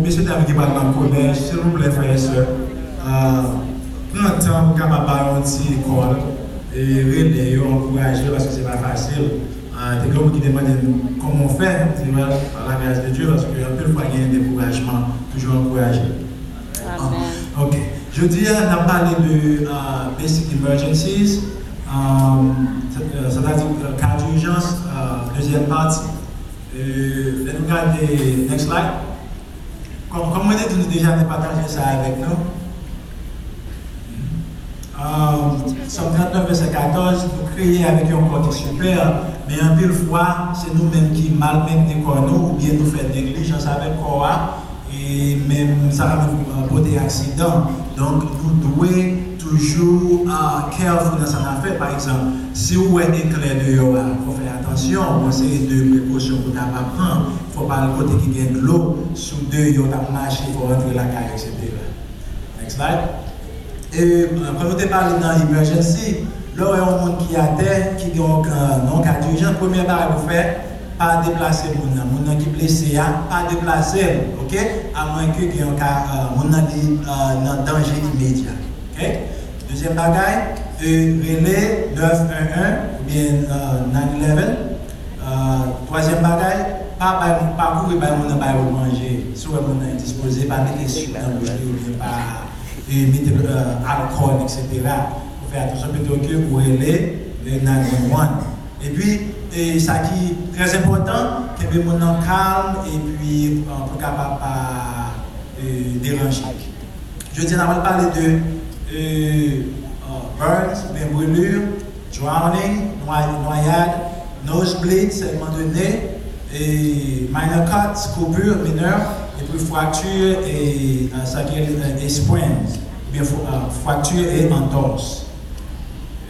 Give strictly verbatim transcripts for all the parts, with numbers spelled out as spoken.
Mesye dam ki pral nan kolèj, silvouplè, frè e sè, euh, pran tan pou kapab ba yo yon ti kòl, e rele yo, ankouraje yo, paske se pa fasil. Euh, te gen yon moun ki te mande m kòman w fè, m di, well, par la grâce de Dieu, paske anpil fwa gen dekourajman, toujou ankouraje. Amen. Ah, ok. Jodi a, n ap pale de euh, basic emergencies, euh, sètadi euh, ka dijans, euh, dezyèm pati. Euh, fè nou gade, next slide. Kòm, kòm mwen te di nou deja, te pataje sa avèk nou. Euh, Sòm trannèf, vèsè katòz, nou kreye avèk yon kò ki sipè, men anpil fwa, se nou menm ki mal mentni kò nou, oubyen nou fè neglijans avèk kò a, e menm sa ka menm euh, pote aksidan. Donk, nou dwe toujou euh, careful nan sa n ap fè. Pa egzanp, si w wè eklè deyò a, fò w fè atansyon, gon seri de prekosyon pou w kapab pran. Fò w pa al kote ki gen dlo, si w deyò, w t ap mache, fò w rantre lakay, etsetera. Next slide. E, euh, kòm nou te pale nan emergency, lè w wè yon moun ki atè, ki gen yon ka, nan yon ka dijans, premye bagay pou fè, pa deplase moun nan. Moun nan ki blese a, pa deplase l, ok? Amwenke gen yon ka, euh, moun nan li euh, nan danje imedya, ok? Dezyèm bagay, euh, rele nèf un un oubyen euh, nine eleven. Euh, twazyèm bagay, pa bay, pa kouri bay moun nan bay ou manje. Si w wè moun nan endispoze, pa mete sik nan bouch li oubyen pa e mete euh, alkòl, etsetera. Ou fè atansyon pito ke ou rele le nine one one. Epi, e sa ki trè enpòtan, kenbe moun nan kalm epi euh, pou kapab pa euh, deranje. Jodi a, n ap pale de euh, euh, burns oubyen brûlure, drowning, noy- noyade, nosebleed, saignement de nez, et minor cuts, coupure mineure, epi fracture et euh, sa ki euh, et sprains, oubyen fo- euh, fracture et entorse.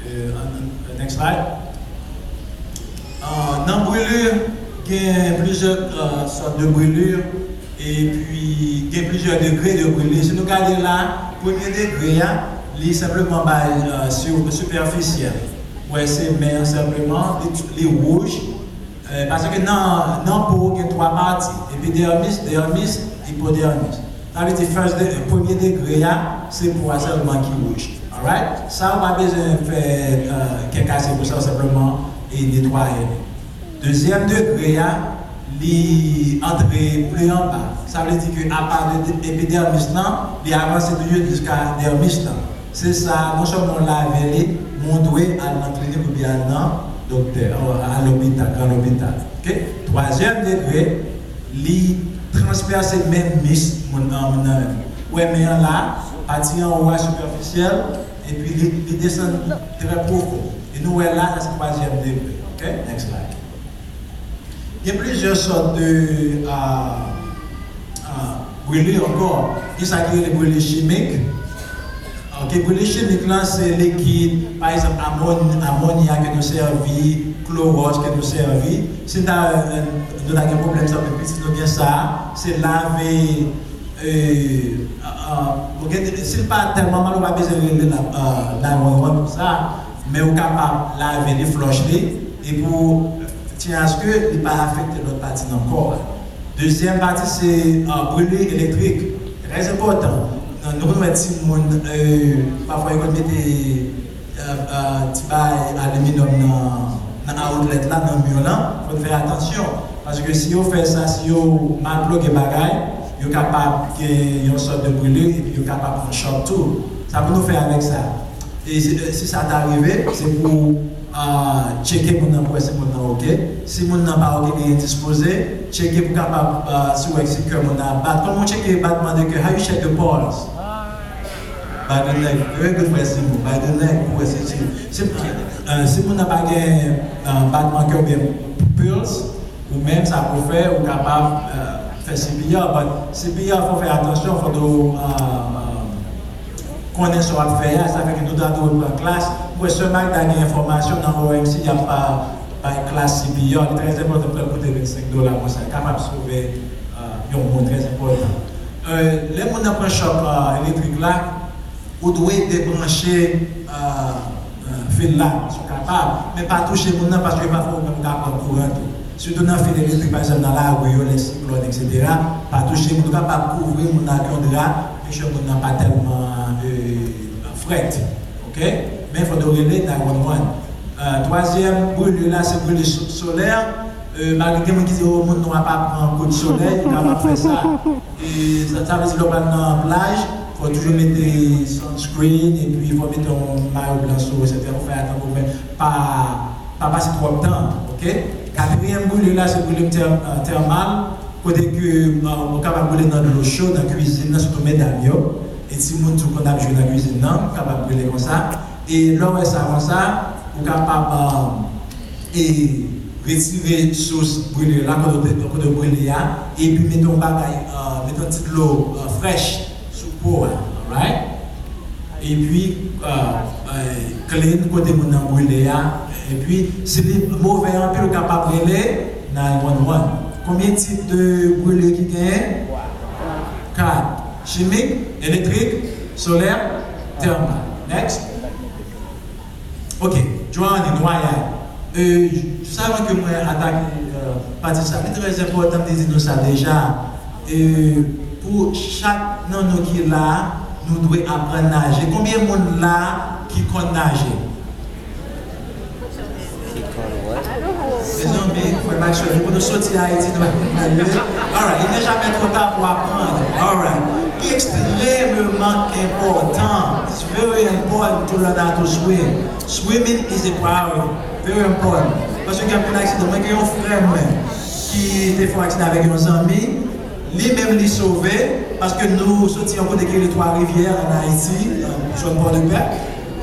Euh, an- an- next slide. Euh, nan brûlure, gen plizyè euh, sòt de brûlure, epi gen plizyè degre de brûlure. Si nou gade la, premye degre a, li senpleman bay euh, si- sipèfisyèl. Ou wè se men an senpleman, li, li wouj. Euh, paske nan, nan po gen twa pati, epidermis, dermis, hipodermis. Sa vle di first de, premye degre a, se po a sèlman ki wouj. Alright? Sa ou pa bezwen fè euh, kè kase pou sa, ou senpleman e netwaye li. Dezyèm degre a, li antre pli anba. Sa vle di ke apa de epidermis lan, li avanse toujou jiska dermis lan. Se sa, non sèlman w lave li, men w dwe al nan klinik oubyen al nan doktè, al lopital, gran lopital. Ok? Twazyèm degre, li transpèse menm mis moun nan, moun nan menm. Ou wè men an la, pati anwo a sipèfisyèl, epi li, li desann trè pwofon. E nou wè la, sa se twazyèm degre. Ok? Next slide. Gen plizyè sòt de ah, ah, brûlure ankò. Gen sa ki rele brûlure chimique. Ok, brûlure chimique lan se likid, pa egzanp, amon- amonya ke nou sèvi, klowòs ke nou sèvi. Si nou ta, euh, nou ta gen pwoblèm sa, men pitit nou gen sa, se lave euh, ah, ah, ou gen, si l pa tèlman mal, ou pa bezwen rele la, euh, nine one one pou sa, men ou kapab lave li, flush li, e pou tyen aske li pa afekte lòt pati nan kò a. Dezyèm pati se euh, brûlure électrique. Trè enpòtan. Nou konn wè timoun, euh, pafwa yo konn mete euh, euh, ti bagay aliminyòm nan, nan outlet la, nan mi lan, fò n fè atansyon. Paske si yo fè sa, si yo mal ploge bagay, yo kapab gen yon sòt de brûlure epi yo kapab pran chòk tou. Sa pou nou fè avèk sa? E si, si sa ta rive, se pou ah, tcheke moun nan pou wè si moun nan oke. Si moun nan pa oke, li endispoze, tcheke pou kapab, ah, si w wè si kè moun nan ap bat. Kòman w tcheke batman de kè? How you check the pulse? By the neck. Very good, frè Simon. By the neck, pou wè si, si, si, euh, si moun nan pa gen euh, batman kè oubyen pulse, ou menm sa pou fè, ou kapab euh, fè C P R. But C P R, fò fè atansyon, fò nou euh, euh, konnen sa w ap fè a, sa fè ke nou ta dwe pran klas. Mwen wè sè Magda gen enfòmasyon nan O M C, y ap pa bay klas C P R, li trè enpòtan, pou l koute vennsenk dola konsa, li kapab sove euh, yon moun trè enpòtan. Euh, lè moun nan pran chòk euh, elektrik la, ou dwe debranche euh, euh, fil la, si w kapab, men pa touche moun nan, paske pafwa ou menm ou ka pran kouran tou. Sitou nan fil elektrik, pa egzanp, nan lari yo, lè siklòn, etsetera, pa touche moun. Ou kapab kouvri moun nan ak yon dra, make sure moun nan pa tèlman, euh, frèt. Oke? Men fò w rele nine one one. Euh, twazyèm brile la, se brile so-, solè. Euh, malgre gen moun ki di, "Oh, moun nwa pa pran kout solèy," ou kapab fè sa. E sa, sa vle di lè w pral nan plaj, fò w toujou mete sunscreen, epi fò w mete yon mayo blan sou ou, etsetera. Fò w fè atann pou w pa, pa pase twòp tan, oke? Katriyèm brile la, se brile tè-, euh, tèmal, kote ke, euh, ou kapab brile nan dlo cho, nan kwizin nan, sitou medam yo. E timoun tou konn ap jwe nan kwizin nan, kapab brile konsa. E lè w wè sa konsa, ou kapab, euh, e retire sous brile la, kote w te, kote w brile a, epi mete yon bagay, euh, mete yon ti dlo, euh, frèch sou po a, alright? Epi, euh, euh, clean kote moun nan brile a, epi si li move anpil, ou kapab rele nine one one. Konbyen tip de brile ki genyen? Kat. Chimik, elektrik, solè, tèmal. Next. Ok, Joanny, nwayay. E, jis avan ke mwen atake, e, pati sa, li trè enpòtan m te di nou sa deja. E, pou chak nan nou ki la, nou dwe aprann naje. Konbyen moun la ki konn naje? Mezanmi, frè m ak sè m, pou nou soti Ayiti, nou pa konn naje. Alright, il n'est jamais trop tard pour apprendre. Alright. Ki ekstrèmeman enpòtan. It's very important to learn how to swim. Swimming is a priority. Very important. Paske gen anpil aksidan. Mwen gen yon frè mwen ki te fè yon aksidan avèk yon zanmi. Li menm li sove, paske nou soti yon kote ki rele Twa Rivyè ann Ayiti, zòn Pòdepè.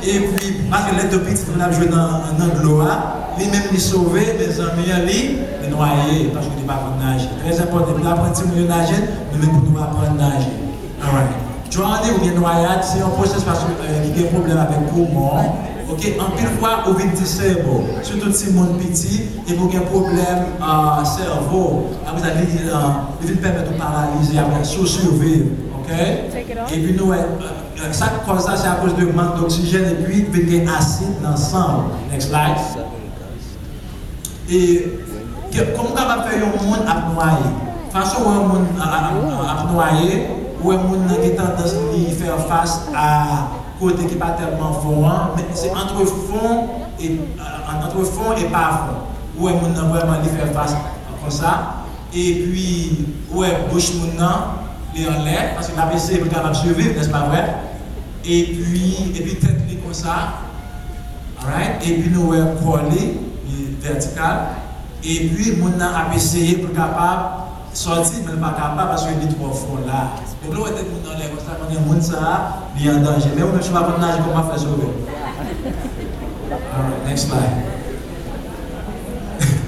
Epi, paske lè de pitit moun ap jwe nan, nan dlo a, li menm li sove, men zanmi an li, li nwaye, paske li pa konn naje. Trè enpòtan, epi aprann timoun yo naje, nou menm pou nou aprann naje. Alright. Drowning oubyen nwayad, se yon pwosès paske, e, ki gen pwoblèm avèk poumon. Oke, anpil fwa, ou vin disable, sitou timoun piti, epi ou gen pwoblèm, e, sèvo. Apre sa, li, e, li vin pèmèt ou paralize apre, si w siviv. Oke? Epi nou wè, e, e, sa k kòz sa, se akoz de mank doksijèn, epi vin gen asid nan san w. Next slide. E ke, kòman w kapab fè yon moun ap nwaye? Fason w wè yon moun a- a- a- ap nwaye, ou wè moun nan gen tandans li fè fas a kote ki pa tèlman fon an, men se antre fon e, a- antre fon e pa fon. Ou wè moun nan vrèman li fè fas konsa. Epi, ou wè bouch moun nan, li anlè, paske l ap eseye pou l kapab siviv, nèspa vre? Epi, epi tèt li konsa, alright? Epi nou wè kò li, li vètikal. Epi moun nan ap eseye pou l kapab sòti, men l pa kapab paske li twò fon la. Donk, lè w wè tèt moun nan anlè konsa, konnen moun sa a, li an danje. Men ou menm, si w pa konn naje, kòman w ap fè sove? Alright, next slide.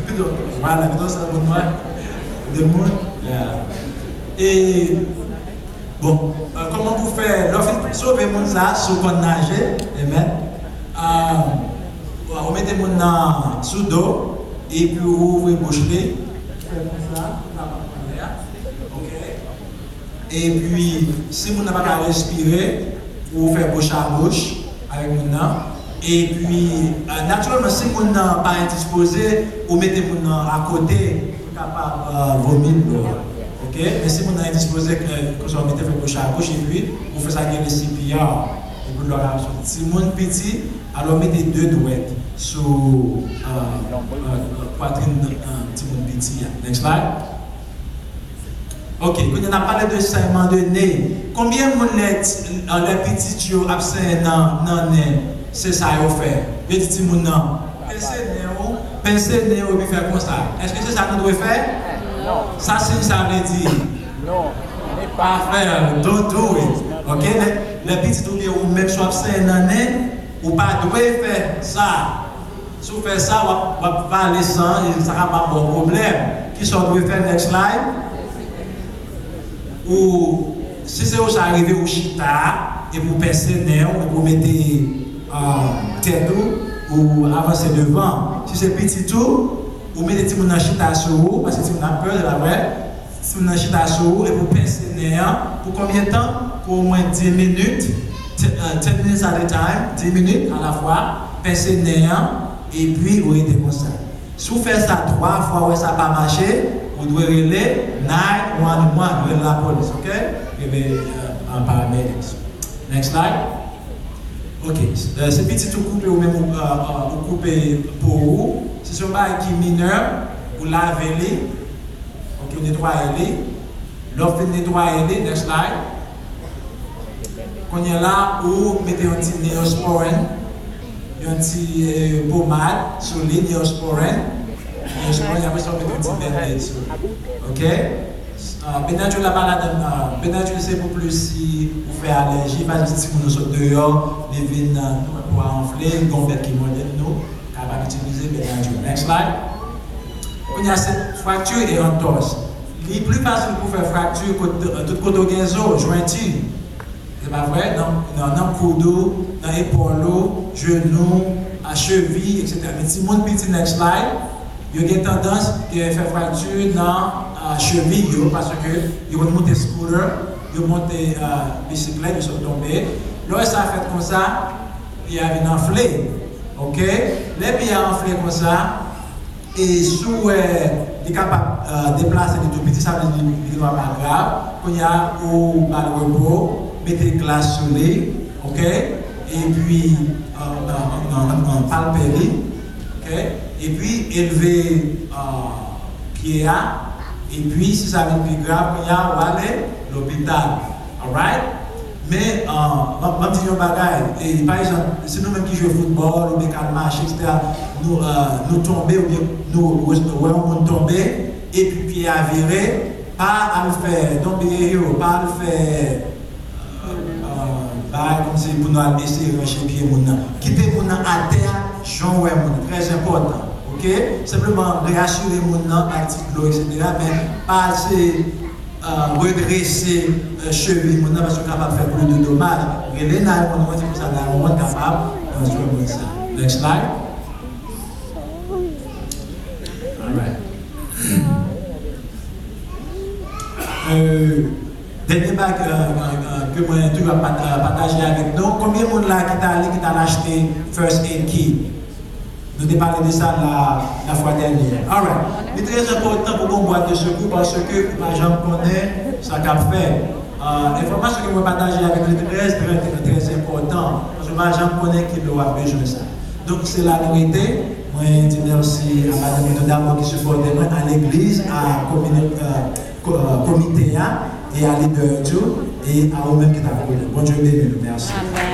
Pito, vwala, pito sa moun mwen. De moun? Yeah. E, bon, e, kòman pou fè, lè w fin sove moun sa, si w konn naje, amen. E, ou mete moun nan sou do, epi ou ouvri bouch li. Fè konsa, pou kapab pran lè a. Oke. Epi, si moun nan pa ka respire, ou fè bouch a bouch avèk moun nan. Epi, e, natirèlman, si moun nan pa endispoze, ou mete moun nan akote pou kapab, e, vomi dlo a. Oke? Men si moun nan endispoze, e, konsa ou mete fè bouch a bouch, epi ou fè sa ki rele C P R. Epi dlo a ka soti. Timoun piti, alò mete de dwèt sou, e, e, pwatrin, e, timoun piti a. Next slide. Ok, kounye a n ap pale de sèyman de ne. Konbyen moun lè ti- lè pitit yo ap senyen nan, nan nen, se sa yo fè? Yo di timoun nan, "Pense nen w, pense nen w epi fè konsa." Èske se sa nou dwe fè? Sa siy sa vle di? Pa fè l, don't do it. Ok, lè, lè pitit ou byen ou menm si w ap senyen nan nen, ou pa dwe fè sa. Si w fè sa, w ap, w ap vale san, e sa ka ba w pwoblèm. Kisa w dwe fè, next slide? Ou, si se ou sa rive, ou chita, epi w pense nen w, epi w mete, e, tèt ou, ou avanse devan. Si se pitit ou, ou mete timoun nan chita sou ou, paske timoun nan pè, se pa vre? Timoun nan chita sou ou epi w pense nen an pou konbyen tan? Pou omwen dis minit, te- e, ten minutes at a time, dis minit alafwa, pense nen an, epi ou rete konsa. Si w fè sa twa fwa, w wè sa pa mache, ou dwe rele nine one one, rele lapolis, ok? Rele uh, paramedics. Next slide. Ok, uh, se pitit ou koupe ou menm ou, uh, uh, ou koupe po ou. Si se yon bagay ki minè, ou lave li, ok, ou netwaye li. Lè w fin netwaye li, next slide. Kounye a la, ou mete yon ti Neosporin, yon ti eh, pomad sou li, Neosporin. Neosporin, apre sa, ou mete yon ti Band-Aid sou li. Ok? Uh, Benadryl la pa ladan, uh, Benadryl se pou plis si ou fè alèji, pa egzanp, si timoun ou sot deyò, li vin uh, po a anfle, gon bèt ki mòde nou, kapab itilize Benadryl. Next slide. Kounye a se frakti e antòs. Li pli fasil pou fè frakti kot, tout kote w gen zo, jwenti. Se pa vre? Nan, nan, nan koud ou, nan epòl ou, jenou, a chevi, etsetera. Men timoun piti, next slide, yo gen tandans gen fè frakti nan uh, chevi yo, paske yo konn monte scooter, yo monte uh, bisiklèt, yo sot tonbe. Lè sa fèt konsa, pye a vin anfle. Ok? Lè pye a anfle konsa, e si w wè li kapab uh, deplase li tou piti, sa vle di li gen dwa pa grav. Kounye a, ou ba l repo, mete glas sou li, ok? Epi, uh, uh, uh, uh, palpe li, ok? Epi, elve uh, pye a, epi si sa vin pi grav, kounye a, ou ale lopital. Alright? Men, uh, m ap di yon bagay, e, pa egzanp, si nou menm ki jwe foutbòl oubyen k al mache, etsetera, nou, uh, nou tonbe oubyen nou wè yon moun tonbe, epi pye a vire, pa al fè, don't be a hero, pa al fè uh, bagay kòmsi pou nou al eseye ranche pye moun nan. Kite moun nan atè a, jan w wè moun nan. Trè enpòtan. Ok? Senpleman reyasire moun nan ak ti dlo, etsetera. Men pa se uh, redrese uh, chevi moun nan paske w kapab fè plis de domaj. Rele nine one one, se konsa nine one one kapab uh, jwenn moun sa. Next slide. Alright. Euh, Dènye bagay ke mwen toujou ap pataje avèk nou, konbyen moun la ki t ale ki t al achte first aid kit? Nou te pale de sa la, la fwa dènyè. Alright. Li trè enpòtan pou gon bwat de sekou paske ou pa janm konnen sa k ap fèt. Enfòmasyon ke mwen pataje avèk nou trè, trè, trè enpòtan paske ou pa janm konnen kilè w ap bezwen sa. Donk, se la nou rete. Mwen di mèsi a madanm Renaud Damo ki sipòte mwen, a legliz, a komite a e a lidè yo tou, e a ou menm ki t ap koute. Bondye beni nou. Mèsi.